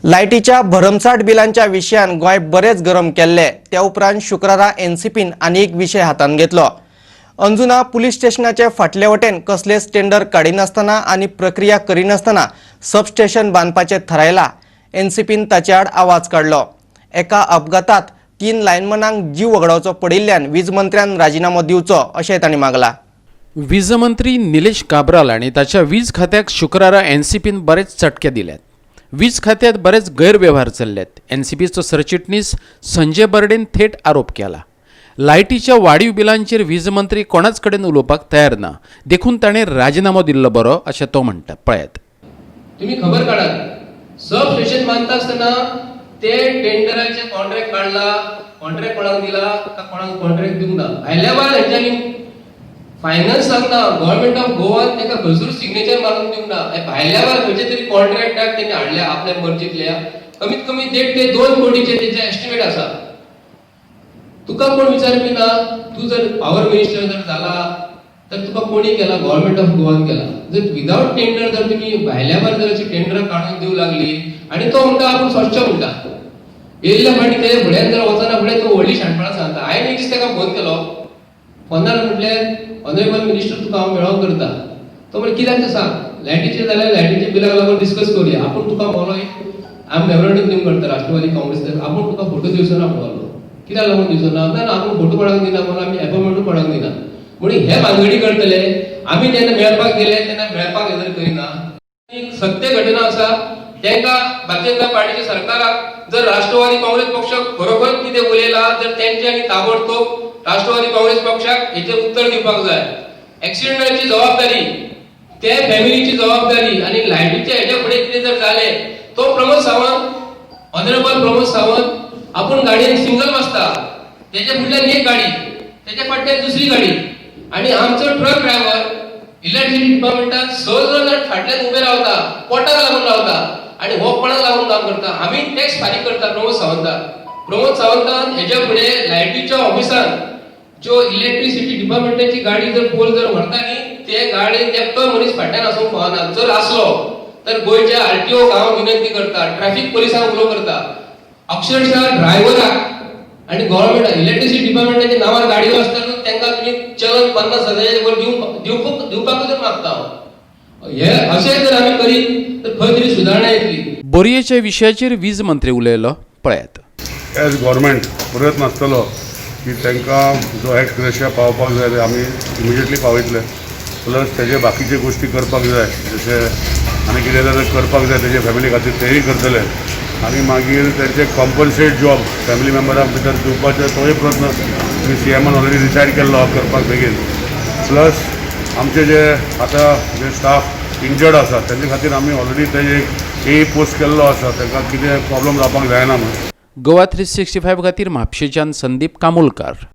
लायटीच्या भरमसाठ बिलांच्या विशयान गोंय बरेच गरम केल्ले. त्या उपरांत शुक्रारा एनसीपीन आनी एक विशय हातांत घेतलो. अंजुना पुलीस स्टेशनाचे फाटले वटेन कसलेच टेंडर काडिनासतना आनी प्रक्रिया करिनासतना सबस्टेशन बांदपाचें थारायलां. एनसीपीन ताचे आड आवाज काडलो. एका अपघातात 3 लायनमनांक जीव वगडावचो पडिल्ल्यान वीज मंत्र्यान राजिनामो दिवचो अशें तांणी मागलां. वीज मंत्री निलेश काब्राल आनी ताच्या वीज खात्याक शुक्रारा एनसीपीन बरेच चटके दिल्यात. वीज खात्यात बरेच गैरवेव्हार चल्ल्यात. एनसीपीचो सरचिटणीस संजय बर्डेन थेट आरोप केला. लायटीच्या वाडीव बिलांचेर वीज मंत्री कोणाच कडेन उलोवपाक तयार ना, देखून ताणें राजिनामो दिल्लो बरो अशें तो म्हणटा. पळयात. तुम्ही खबर काढात. सब स्टेशन बांदता आसतना ते टेंडराचे कॉन्ट्रॅक्ट काडला, कॉन्ट्रॅक्ट कोणाक दिला का कोणाक कॉन्ट्रॅक्ट दिवंक ना. भायल्या भायर हेंच्यांनी फायनान्स ना, गव्हर्मेंट ऑफ गोवान ताका खंयसर सिग्नेचर मारून दिवंक ना. हे भायल्या भायर खंयचे तरी कॉन्ट्रॅक्टाक तेणी हाडल्या आपल्या मर्जीतल्या. कमीत कमी 1.5 ते 2 कोटीचे तेचे एस्टिमेट आसा. तुका कोण विचारपी ना. तूं जर पावर मिनिस्टर जर जाला तर तुका कोणी केला? गव्हर्मेंट ऑफ गोवान केला. जर विदाउट टेंडर जर तुमी भायल्या भायर जर अशी टेंडरां काडून दिवं लागली आनी तो म्हणटा आपूण स्वच्छ म्हणटा, येयल्ल्या फावटी तेज्या फुड्यान जर वचना फुडें तो व्हडली शाणपणां सांगता. हांवें एक दीस ताका फोन केलो. फोनार म्हटलें, "ऑनरेबल मिनिस्टर, तुका हांव मेळोंक करता." तो म्हणलें, "कित्याक तें सांग. लायटीचेर जाल्यार लायटीच्या बिलाक लागून डिस्कस करुया." आपूण तुका मोलो आमी मेमोरंडम दिवंक करता राष्ट्रवादी काँग्रेस. आपूण तुका फोटो दिवचो ना म्हणलो. कित्याक लागून दिवचो ना? ना ना, आपूण फोटो कोणाक दिना म्हणून, आमी एपॉयंटमेंटूय कोणाक दिना म्हणून. हे भानगडी करतले. आमी जेन्ना मेळपाक गेले तेन्ना मेळपाक जर करिना. एक सत्य घटना आसा. तांकां भारतीय जनता पार्टीच्या सरकाराक जर राष्ट्रवादी काँग्रेस पक्ष खरोखर कितें उलयला जर तेंच्यांनी ताबडतोब राष्ट्रवादी काँग्रेस पक्षाक हेचेर उत्तर दिवपाक जाय. एक्सिडेंटाची जबाबदारी, ते फॅमिलीची जबाबदारी आनी लायटीच्या हेच्या फुडें कितें जर जालें, तो प्रमोद सावंत, ऑनरेबल प्रमोद सावंत आपूण गाडयेन सिंगल बसता, तेच्या फुडल्यान एक गाडी, तेच्या फाटल्यान दुसरी गाडी आनी आमचो ट्रक ड्रायव्हर इलेक्ट्रिसिटी डिपार्टमेंटात स जाण फाटल्यान उबे रावता, पोटाक लागून रावता आनी हो कोणाक लागून काम करता? आमी टॅक्स फारीक करता प्रमोद सावंताक. प्रमोद सावंतान हेच्या फुडें लायटीच्या ऑफिसान ज्यो इलेक्ट्रिसिटी डिपार्टमेंटाची गाडी जर पोल जर व्हरता न्ही, ते गाडयेन एकटो मनीस फाटल्यान आसूंक फावना. जर आसलो तर गोंयच्या आरटीओ हांव विनंती करता, ट्रॅफिक पोलिसांक उलो करता, अक्षरशः ड्रायव्हराक आणि गव्हर्मेंट इलेक्ट्रिसिटी डिपार्टमेंटाच्या नावार गाडयो आसता न्हू, तांकां तुमी चलन 50 हजाराच्या वर दिवंक दिवपाक दिवपाकूच मागता हांव. हे अशें जर आमी करीत तर खंय तरी सुदारणा येतली. बोरयेच्या विशयाचेर वीज मंत्री उलयलो. पळयात. एज गव्हर्मेंट प्रयत्न आसतलो की तांकां जो एक्स ग्रेशिया पावपाक जाय ते आमी इमिजिएटली पावयतले. प्लस तेजे बाकीचे गोश्टी करपाक जाय, जशें आनी कितें जाल्यार करपाक जाय तेजे फॅमिली खातीर, तेय करतले. आनी मागीर तेंचे कॉम्पन्सेट जॉब फॅमिली मेंबरां भितर दिवपाचो तोय प्रयत्न आमी सी एमान ऑलरेडी डिसायड केल्लो आहा करपाक बेगीन. प्लस आमचे जे आतां जे स्टाफ इंजर्ड आसा तेंचे खातीर आमी ऑलरेडी तेजे एक ए पोस्ट केल्लो आसा, तांकां कितें प्रॉब्लम जावपाक जायना म्हणून. गोवा 365 खातीर म्हापशेच्यान संदीप कामुलकार.